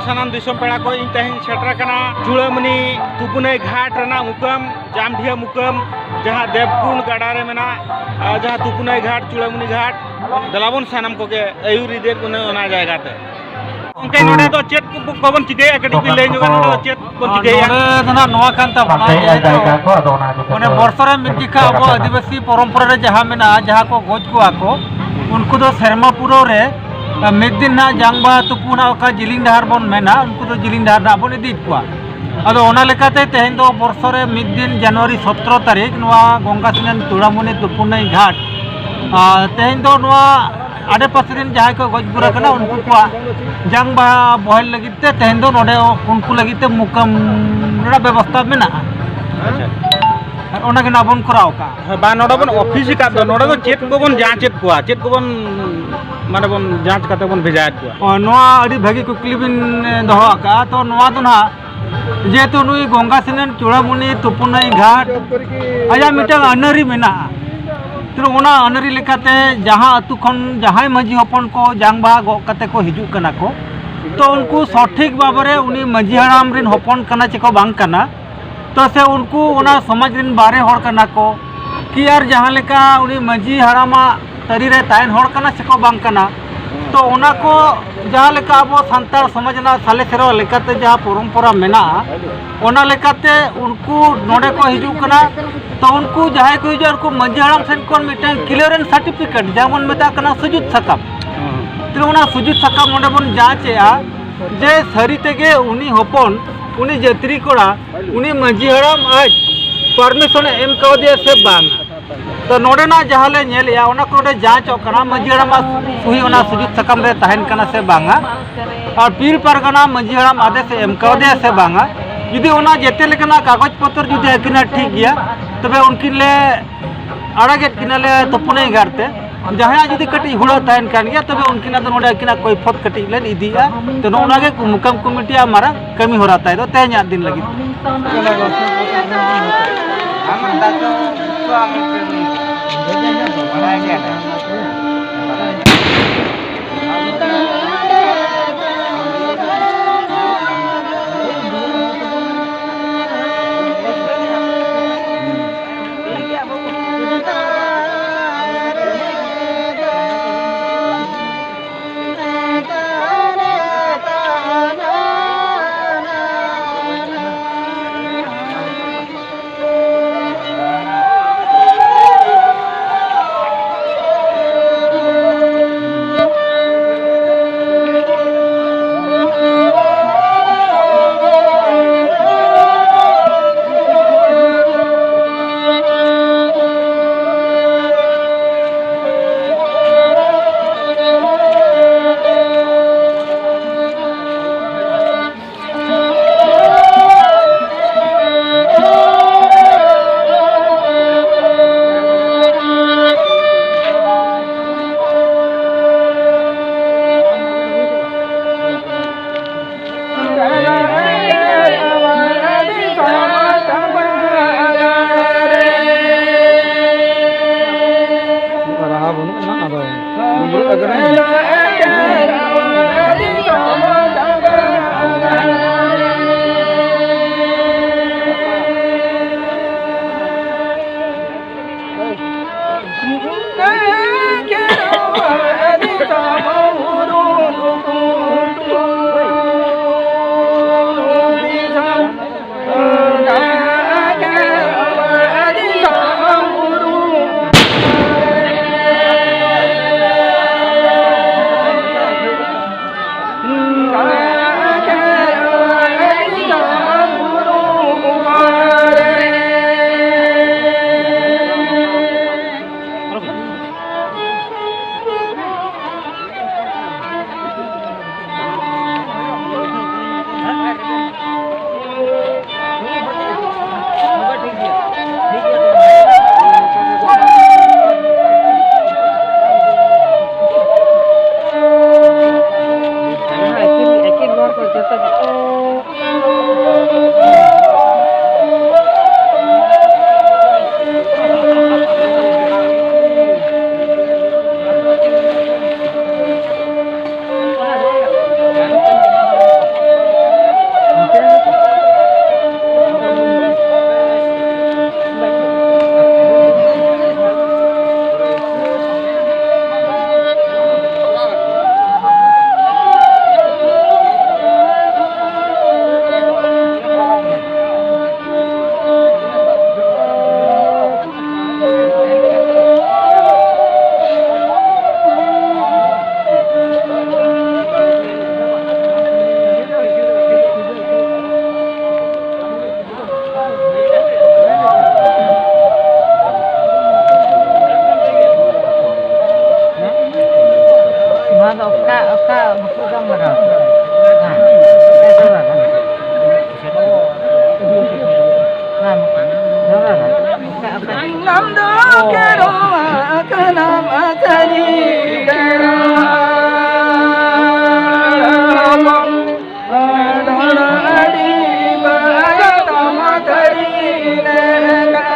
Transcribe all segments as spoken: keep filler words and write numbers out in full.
ᱥᱟᱱᱟᱢ ᱫᱤᱥᱚᱢ ᱯᱮᱲᱟ ᱠᱚ, ᱤᱧ ᱛᱮᱦᱮᱧ ᱥᱮᱴᱮᱨ ᱟᱠᱟᱱᱟ ᱪᱩᱲᱟᱹᱢᱩᱱᱤ ᱛᱩᱯᱩᱱᱟᱹᱭ ᱜᱷᱟᱴ ᱨᱮᱱᱟᱜ ᱢᱩᱠᱟᱹᱢ, ᱡᱟᱢᱰᱷᱤᱭᱟᱹ ᱢᱩᱠᱟᱹᱢ, ᱡᱟᱦᱟᱸ ᱫᱮᱵᱽᱠᱩᱸᱰ ᱜᱟᱰᱟ ᱨᱮ ᱢᱮᱱᱟᱜ, ᱟᱨ ᱡᱟᱦᱟᱸ ᱛᱩᱯᱩᱱᱟᱹᱭ ᱜᱷᱟᱴ, ᱪᱩᱲᱟᱹᱢᱩᱱᱤ ᱜᱷᱟᱴ᱾ ᱫᱮᱞᱟ ᱵᱚᱱ ᱥᱟᱱᱟᱢ ᱠᱚᱜᱮ ᱟᱹᱭᱩᱨ ᱤᱫᱤᱭᱮᱫ ᱵᱚᱱᱟ ᱚᱱᱟ ᱡᱟᱭᱜᱟ ᱛᱮ᱾ ᱜᱚᱢᱠᱮ, ᱱᱚᱰᱮ ᱫᱚ ᱪᱮᱫ ᱠᱚ, ᱠᱚᱵᱚᱱ ᱪᱤᱠᱟᱹᱭᱟ? ᱠᱟᱹᱴᱤᱡ ᱵᱤᱱ ᱞᱟᱹᱭ ᱧᱚᱜᱟ, ᱱᱚᱰᱮ ᱫᱚ ᱪᱮᱫ ᱵᱚᱱ ᱟᱨ ᱪᱤᱠᱟᱹᱭᱟ? ᱱᱚᱰᱮ ᱫᱚ ᱱᱟᱜ ᱱᱚᱣᱟ ᱠᱟᱱ ᱛᱟᱵᱚᱱᱟ, ᱡᱮᱦᱮᱛᱩ ᱢᱟᱱᱮ ᱵᱚᱨᱥᱚ ᱨᱮ ᱢᱤᱫ ᱡᱚᱠᱷᱟ ᱟᱵᱚ ᱟᱹᱫᱤᱵᱟᱹᱥᱤ ᱯᱚᱨᱚᱢᱯᱚᱨᱟ ᱨᱮ ᱡᱟᱦᱟᱸ ᱢᱮᱱᱟᱜᱼᱟ, ᱡᱟᱦᱟᱸ ᱠᱚ ᱜᱚᱡ ᱠᱚᱣᱟ ᱠᱚ, ᱩᱱᱠᱩ ᱫᱚ ᱥᱮᱨᱢᱟ ᱯᱩᱨᱟᱹᱣ ᱨᱮ ᱢᱤᱫ ᱫᱤᱱ ᱱᱟᱜ ᱡᱟᱝ ᱵᱟᱦᱟ ᱛᱩᱯᱩ ᱱᱟᱜ ᱚᱠᱟ ᱡᱤᱞᱤᱧ ᱰᱟᱦᱟᱨ ᱵᱚᱱ ᱢᱮᱱᱟ, ᱩᱱᱠᱩ ᱫᱚ ᱡᱤᱞᱤᱧ ᱰᱟᱦᱟᱨ ᱱᱟᱜ ᱵᱚᱱ ᱤᱫᱤᱭᱮᱫ ᱠᱚᱣᱟ᱾ ᱟᱫᱚ ᱚᱱᱟ ᱞᱮᱠᱟᱛᱮ ᱛᱮᱦᱮᱧ ᱫᱚ ᱵᱚᱨᱥᱚ ᱨᱮ ᱢᱤᱫ ᱫᱤᱱ ᱡᱟᱱᱩᱣᱟᱨᱤ ᱥᱚᱛᱨᱚ ᱛᱟᱹᱨᱤᱠᱷ ᱱᱚᱣᱟ ᱜᱚᱝᱜᱟ ᱥᱱᱟᱱ ᱪᱩᱲᱟᱢᱩᱱᱤ ᱛᱩᱯᱩᱱᱟᱹᱭ ᱜᱷᱟᱴ, ᱟᱨ ᱛᱮᱦᱮᱧ ᱫᱚ ᱱᱚᱣᱟ ᱟᱰᱮᱯᱟᱥᱮ ᱨᱮᱱ ᱡᱟᱦᱟᱸᱭ ᱠᱚ ᱜᱚᱡ ᱜᱩᱨ ᱟᱠᱟᱱᱟ, ᱩᱱᱠᱩ ᱠᱚᱣᱟᱜ ᱡᱟᱝ ᱵᱟᱦᱟ ᱵᱚᱦᱮᱞ ᱞᱟᱹᱜᱤᱫ ᱛᱮ ᱛᱮᱦᱮᱧ ᱫᱚ ᱱᱚᱰᱮ ᱩᱱᱠᱩ ᱞᱟᱹᱜᱤᱫ ᱛᱮ ᱢᱩᱠᱟᱹᱢ ᱨᱮᱱᱟᱜ ᱵᱮᱵᱚᱥᱛᱷᱟ ᱢᱮᱱᱟᱜᱼᱟ᱾ ᱟᱪᱪᱷᱟ᱾ ᱟᱨ ᱚᱱᱟ ᱜᱮ ᱱᱟᱜ ᱵᱚᱱ ᱠᱚᱨᱟᱣ ᱟᱠᱟᱫᱼᱟ᱾ ᱦᱮᱸ, ᱵᱟ, ᱱᱚᱰᱮ ᱵᱚᱱ ᱚᱯᱷᱤᱥ ᱟᱠᱟᱫ ᱫᱚ, ᱱᱚᱰᱮ ᱫᱚ ᱪᱮᱫ ᱠᱚᱵᱚᱱ ᱡᱟᱸᱪᱮᱫ ᱠᱚᱣᱟ? ᱪᱮᱫ ᱠᱚᱵᱚᱱ, ᱢᱟᱱᱮ, ᱵᱚᱱ ᱡᱟᱸᱪ ᱠᱟᱛᱮ ᱵᱚᱱ ᱵᱷᱮᱡᱟᱭᱮᱫ ᱠᱚᱣᱟ? ᱚ, ᱱᱚᱣᱟ ᱟᱹᱰᱤ ᱵᱷᱟᱹᱜᱤ ᱠᱩᱠᱞᱤ ᱵᱤᱱ, ᱮ, ᱫᱚᱦᱚ ᱟᱠᱟᱫᱼᱟ᱾ ᱛᱚ, ᱱᱚᱣᱟ ᱫᱚ ᱱᱟᱜ ᱡᱮᱦᱮᱛᱩ ᱱᱩᱭ ᱜᱚᱝᱜᱟ ᱥᱱᱟᱱ ᱪᱩᱲᱟᱢᱩᱱᱤ ᱛᱩᱯᱩᱱᱟᱹᱭ ᱜᱷᱟᱴ ᱟᱭᱟᱜ ᱢᱤᱫᱴᱟᱝ ᱟᱹᱱᱟᱹᱨᱤ ᱢᱮᱱᱟᱜᱼᱟ, ᱛᱚ, ᱚᱱᱟ ᱟᱹᱱᱟᱹᱨᱤ ᱞᱮᱠᱟᱛᱮ ᱡᱟᱦᱟᱸ ᱟᱹᱛᱩ ᱠᱷᱚᱱ ᱡᱟᱦᱟᱸᱭ ᱢᱟᱹᱡᱷᱤ ᱦᱚᱯᱚᱱ ᱠᱚ ᱡᱟᱝ ᱵᱟᱦᱟ ᱜᱚᱜ ᱠᱟᱛᱮ ᱠᱚ ᱦᱤᱡᱩᱜ ᱠᱟᱱᱟ ᱠᱚ, ᱛᱚ, ᱩᱱᱠᱩ ᱥᱚᱴᱷᱤᱠ ᱵᱷᱟᱵᱮ ᱨᱮ ᱩᱱᱤ ᱢᱟᱹᱡᱷᱤ ᱦᱟᱲᱟᱢ ᱨᱮᱱ ᱦᱚᱯᱚᱱ ᱠᱟᱱᱟ ᱪᱮ ᱠᱚ ᱵᱟᱝ ᱠᱟᱱᱟ, ᱛᱚ, ᱥᱮ ᱩᱱᱠᱩ ᱚᱱᱟ ᱥᱚᱢᱟᱡᱽ ᱨᱮᱱ ᱵᱟᱨᱦᱮ ᱦᱚᱲ ᱠᱟᱱᱟ ᱠᱚ ᱠᱤ ᱟᱨ ᱡᱟᱦᱟᱸ ᱞᱮᱠᱟ ᱩᱱᱤ ᱢᱟᱹᱡᱷᱤ ᱦᱟᱲᱟᱢᱟᱜ ᱛᱟᱹᱨᱤ ᱨᱮ ᱛᱟᱦᱮᱱ ᱦᱚᱲ ᱠᱟᱱᱟ ᱥᱮ ᱠᱚ ᱵᱟᱝ ᱠᱟᱱᱟ, ᱛᱚ, ᱚᱱᱟ ᱠᱚ ᱡᱟᱦᱟᱸ ᱞᱮᱠᱟ ᱟᱵᱚ ᱥᱟᱱᱛᱟᱲ ᱥᱚᱢᱟᱡᱽ ᱨᱮᱱᱟᱜ ᱥᱟᱞᱮ ᱥᱮᱨᱣᱟ ᱞᱮᱠᱟᱛᱮ ᱡᱟᱦᱟᱸ ᱯᱚᱨᱚᱢᱯᱚᱨᱟ ᱢᱮᱱᱟᱜᱼᱟ, ᱚᱱᱟ ᱞᱮᱠᱟᱛᱮ ᱩᱱᱠᱩ ᱱᱚᱰᱮ ᱠᱚ ᱦᱤᱡᱩᱜ ᱠᱟᱱᱟ᱾ ᱛᱚ, ᱩᱱᱠᱩ ᱡᱟᱦᱟᱸᱭ ᱠᱚ ᱦᱤᱡᱩᱜᱼᱟ, ᱩᱱᱠᱩ ᱢᱟᱹᱡᱷᱤ ᱦᱟᱲᱟᱢ ᱴᱷᱮᱱ ᱠᱷᱚᱱ ᱢᱤᱫᱴᱟᱝ ᱠᱞᱤᱭᱟᱨᱮᱱᱥ ᱥᱟᱨᱴᱤᱯᱷᱤᱠᱮᱴ, ᱡᱟᱦᱟᱸ ᱵᱚᱱ ᱢᱮᱛᱟᱜ ᱠᱟᱱᱟ ᱥᱩᱡᱩᱛ ᱥᱟᱠᱟᱢ, ᱛᱚ, ᱚᱱᱟ ᱥᱩᱡᱩᱛ ᱥᱟᱠᱟᱢ ᱱᱚᱰᱮ ᱵᱚᱱ ᱡᱟᱸᱪᱮᱜᱼᱟ ᱡᱮ ᱥᱟᱹᱨᱤ ᱛᱮᱜᱮ ᱩᱱᱤ ᱦᱚᱯᱚᱱ, ᱩᱱᱤ ᱡᱟᱹᱛᱨᱤ ᱠᱚᱲᱟ, ᱩᱱᱤ ᱢᱟᱹᱡᱷᱤ ᱦᱟᱲᱟᱢ ᱟᱡ ᱯᱟᱨᱢᱤᱥᱚᱱᱮ ᱮᱢ ᱠᱟᱣᱫᱮᱭᱟ ᱥᱮ ᱵᱟᱝᱟ᱾ ᱛᱚ, ᱱᱚᱰᱮᱱᱟᱜ ᱡᱟᱦᱟᱸ ᱞᱮ ᱧᱮᱞᱮᱜᱼᱟ, ᱚᱱᱟ ᱠᱚ ᱱᱚᱰᱮ ᱡᱟᱸᱪᱚᱜ ᱠᱟᱱᱟ, ᱢᱟᱹᱡᱷᱤ ᱦᱟᱲᱟᱢᱟᱜ ᱥᱩᱦᱤ ᱚᱱᱟ ᱥᱩᱡᱩᱛ ᱥᱟᱠᱟᱢ ᱨᱮ ᱛᱟᱦᱮᱱ ᱠᱟᱱᱟ ᱥᱮ ᱵᱟᱝᱟ, ᱟᱨ ᱯᱤᱲ ᱯᱟᱨᱜᱟᱱᱟ ᱢᱟᱹᱡᱷᱤ ᱦᱟᱲᱟᱢ ᱟᱫᱮᱥᱮ ᱮᱢ ᱠᱟᱣᱫᱮᱭᱟ ᱥᱮ ᱵᱟᱝᱟ᱾ ᱡᱩᱫᱤ ᱚᱱᱟ ᱡᱮᱛᱮ ᱞᱮᱠᱟᱱᱟᱜ ᱠᱟᱜᱚᱡᱽ ᱯᱚᱛᱚᱨ ᱡᱩᱫᱤ ᱟᱹᱠᱤᱱᱟᱜ ᱴᱷᱤᱠ ᱜᱮᱭᱟ, ᱛᱚᱵᱮ ᱩᱱᱠᱤᱱ ᱞᱮ ᱟᱲᱟᱜᱮᱫ ᱠᱤᱱᱟ ᱞᱮ ᱛᱩᱯᱩᱱᱟᱹᱭ ᱜᱷᱟᱴ ᱛᱮ᱾ ᱡᱟᱦᱟᱸᱭᱟᱜ ᱡᱩᱫᱤ ᱠᱟᱹᱴᱤᱡ ᱦᱩᱲᱟᱹ ᱛᱟᱦᱮᱱ ᱠᱟᱱ ᱜᱮᱭᱟ, ᱛᱚᱵᱮ ᱩᱱᱠᱤᱱᱟᱜ ᱫᱚ ᱱᱚᱰᱮ ᱟᱹᱠᱤᱱᱟᱜ ᱠᱚᱭᱯᱷᱚᱛ ᱠᱟᱹᱴᱤᱡ ᱞᱮ ᱤᱫᱤᱭᱟ᱾ ᱛᱚ, ᱱᱚᱜᱼᱚ ᱱᱚᱣᱟ ᱜᱮ ᱢᱩᱠᱟᱢ ᱠᱚᱢᱤᱴᱤᱭᱟᱜ ᱢᱟᱨᱟᱝ ᱠᱟᱹᱢᱤ ᱦᱚᱨᱟ ᱛᱟᱭ ᱫᱚ ᱛᱮᱦᱮᱧᱟᱜ ᱫᱤᱱ ᱞᱟᱹᱜᱤᱫ᱾ ᱟᱫᱚ ᱫᱩᱲᱩᱵ ᱟᱠᱟᱱᱟᱭ᱾ ᱱᱚᱣᱟ ᱫᱚ ᱚᱠᱟ, ᱚᱠᱟ ᱵᱟᱠᱚ ᱜᱟᱞᱢᱟᱨᱟᱣ ᱠᱟᱱᱟ? ᱦᱮᱸ᱾ ᱚᱠᱟ, ᱚᱠᱟ? ᱟᱢ ᱫᱚ ᱠᱮᱨᱣᱟ ᱠᱟᱱᱟᱢ ᱥᱟᱹᱨᱤ ᱠᱮᱨᱣᱟ᱾ ᱟᱹᱰᱤ ᱵᱟᱭ ᱛᱟᱢᱟ ᱥᱟᱹᱨᱤ ᱞᱮᱠᱟ᱾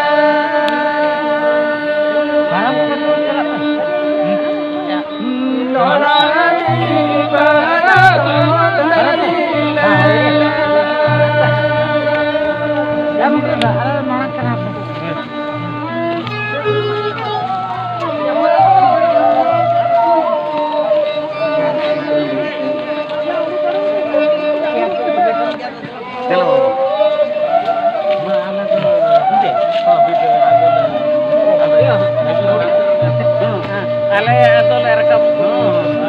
ᱟᱞᱮ ᱫᱚᱞᱮ ᱨᱟᱠᱟᱵ ᱦᱚᱸ᱾